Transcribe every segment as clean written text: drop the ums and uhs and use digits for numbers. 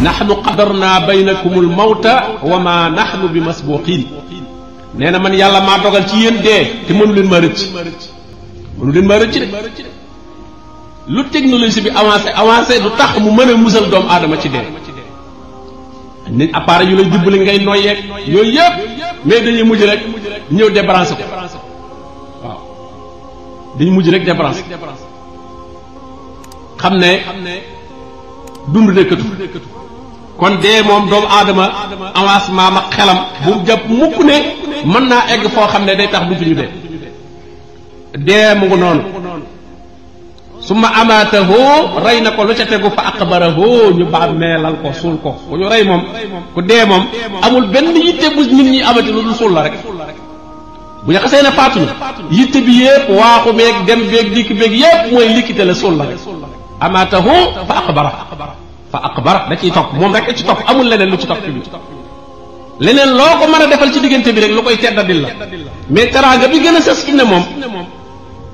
nahnu qadarna baynakumul mawta wa ma nahnu bi masbuqin nee na man yàlla maa dogal ci yéen dee te mënu leen ma rëcc de lu technologie bi avancé du tax mu mën a musal doomu aadama ci dee nit appareil yu lay dimbali ngay noyyeeg yooyu yëpp mais dañuy mujj rek ñëw débranché ko waaw dañuy mujj rek débranché xam ne dund nekkatu kon dee moom doomu aadama avancement ma xelam bu mu jàpp mukk ne mën naa egg foo xam ne day tax dutuñu dee mu ngi noonu summa amaatahu rey na ko lu ca tegu fa aqbarahu ñu bàmmeelal ko suul ko ku ñu rey moom ku dee moom amul benn yitte bu nit ñi amati lu dul suul la rek bu ñu xasee ne faatu na yitte bi yépp waaxu beeg dem beeg dikk beeg yépp mooy likkite la suul la rek amaatahu fa aqbara da ciy topp moom rek ci topp amul leneen lu ci topp bi leneen loo ko mën a defal ci diggante bi rek lu koy teddadil la mais teraanga bi gën a sës fi ne moom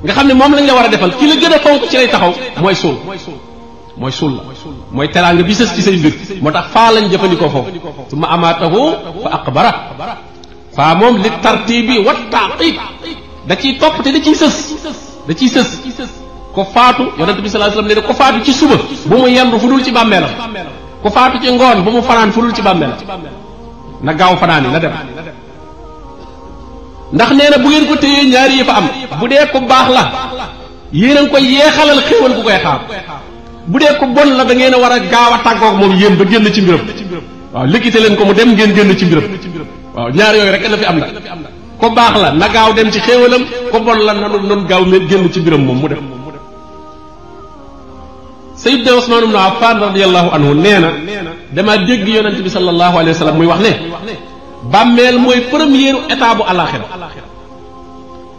nga xam ne moom lañ la war a defal ki la gën a fonk ci lay taxaw mooy suul la mooy teraanga bi sës ci say mbir moo tax faa lañ jëfandikoo foofu summa amaatahu fa aqbara faa moom li tartibi wa taqib da ciy topp te da ciy sës ko faatu yonent bi sallallahu alayhi wasallam ne ko faatu ci suba bu mu yendu fu dul ci bàmmeelam ko faatu ci ngoon bu mu fanaan fu dul ci bàmmeelam na gaaw fanaan yi na dem ndax nee na bu ngeen ko téyee ñaari yi fa am bu dee ko baax la yéen a ngi koy yeexalal xéwal ku koy xaar bu dee ko bon la da ngeen a war a gaaw a tàggoog moom yéen ba génn ci mbiram waaw liggéey leen ko mu dem ngeen génn ci mbiram waaw ñaar yooyu rek la fi am nag ko baax la na gaaw dem ci xéwalam ko bon la nanu gaaw génn ci mbiram moom mu dem Sayyidna Usmaan ibn Affaan radiyallahu anhu nee na dama dégg yonent bi sallallahu alayhi wa sallam muy wax ne bàmmeel mooy première étape bu alaxira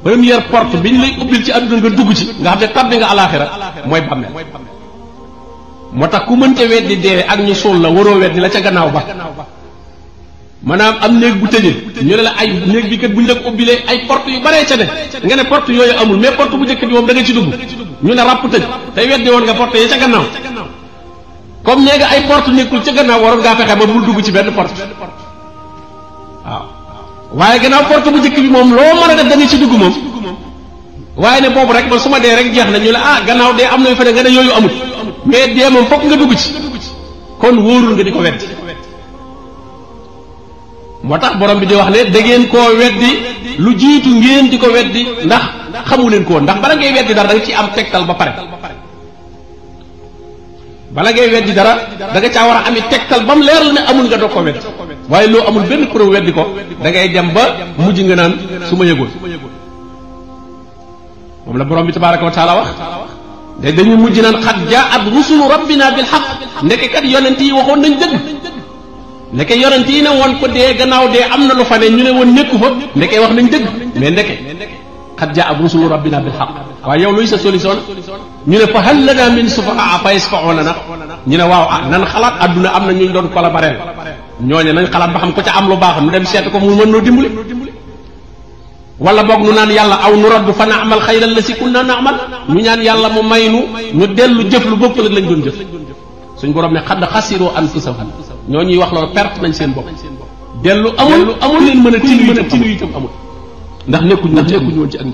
première porte bi ñu lay ubbil ci àdduna nga dugg ci nga xam ne tabbi nga alaxira mooy bàmmeel moo tax ku mënta weddi dee ak ñu suul la waroo weddi la ca gannaaw ba maanaam am néeg bu tëjee ñu ne la ay néeg bi kat bu ñu la ko ubbilee ay porte yu baree ca ne nga ne porte yooyu amul mais porte bu njëkk bi moom da nga ci dugg ñu ne ràpp tëj tey weddi woon nga porte yi ca gannaaw comme nee nga ay porte nekkul ca gannaaw waroon ngaa fexe ba bul dugg ci benn porte waaw waaye gannaaw porte bu njëkk bi moom loo mën a def da nga ci dugg moom waaye ne boobu rek man su ma dee rek jeex na ñu ne gannaaw dee am na yu fa ne nga ne yooyu amul mais dee moom fokk nga dugg ci kon wóorul nga di ko weddi moo tax borom bi di wax ne da ngeen koo weddi lu jiitu ngeen di ko weddi ndax xamu leen ko woon ndax bala ngay weddi dara da nga ci am tegtal ba pare bala ngay weddi dara da nga caa war a ami tegtal ba mu leer la ne amul nga doog ko weddi waaye loo amul benn preuve weddi ko da ngay dem ba mujj nga naan su ma yëgoon moom la borom bi tabaraka wa taala wax de dañuy mujj naan xat jaat rusulu rabbina bil haqq ndeke kat yonent yi waxoon nañ dëgg ndeke yonent yi ne woon ko dee gannaaw dee am na lu fa ne ñu ne woon nekku fa ndeke wax nañ dëgg mais ndeke xat jaat rusulu rabbina bil haqq waaye yow luy sa solution ñu ne fa hal lana min sufahaa fa yasfa'u lana ñu ne waaw nan xalaat adduna am na ñu doon collaborer ñooñe nañ xalaat ba xam ko ca am lu baax nu dem seet ko mu mën noo dimbali wala boog nu naan yàlla aw nu raddu fa na'mal xayran la si kunna na'mal ñu ñaan yàlla mu may ñu dellu jëf lu bopp la lañ doon jëf suñ borom ne xadd xasiru anfusahum ñoo ñuy wax loolu perte nañ seen bopp dellu amul leen mën a tinu itam amul ndax nekkuñu woon ci ak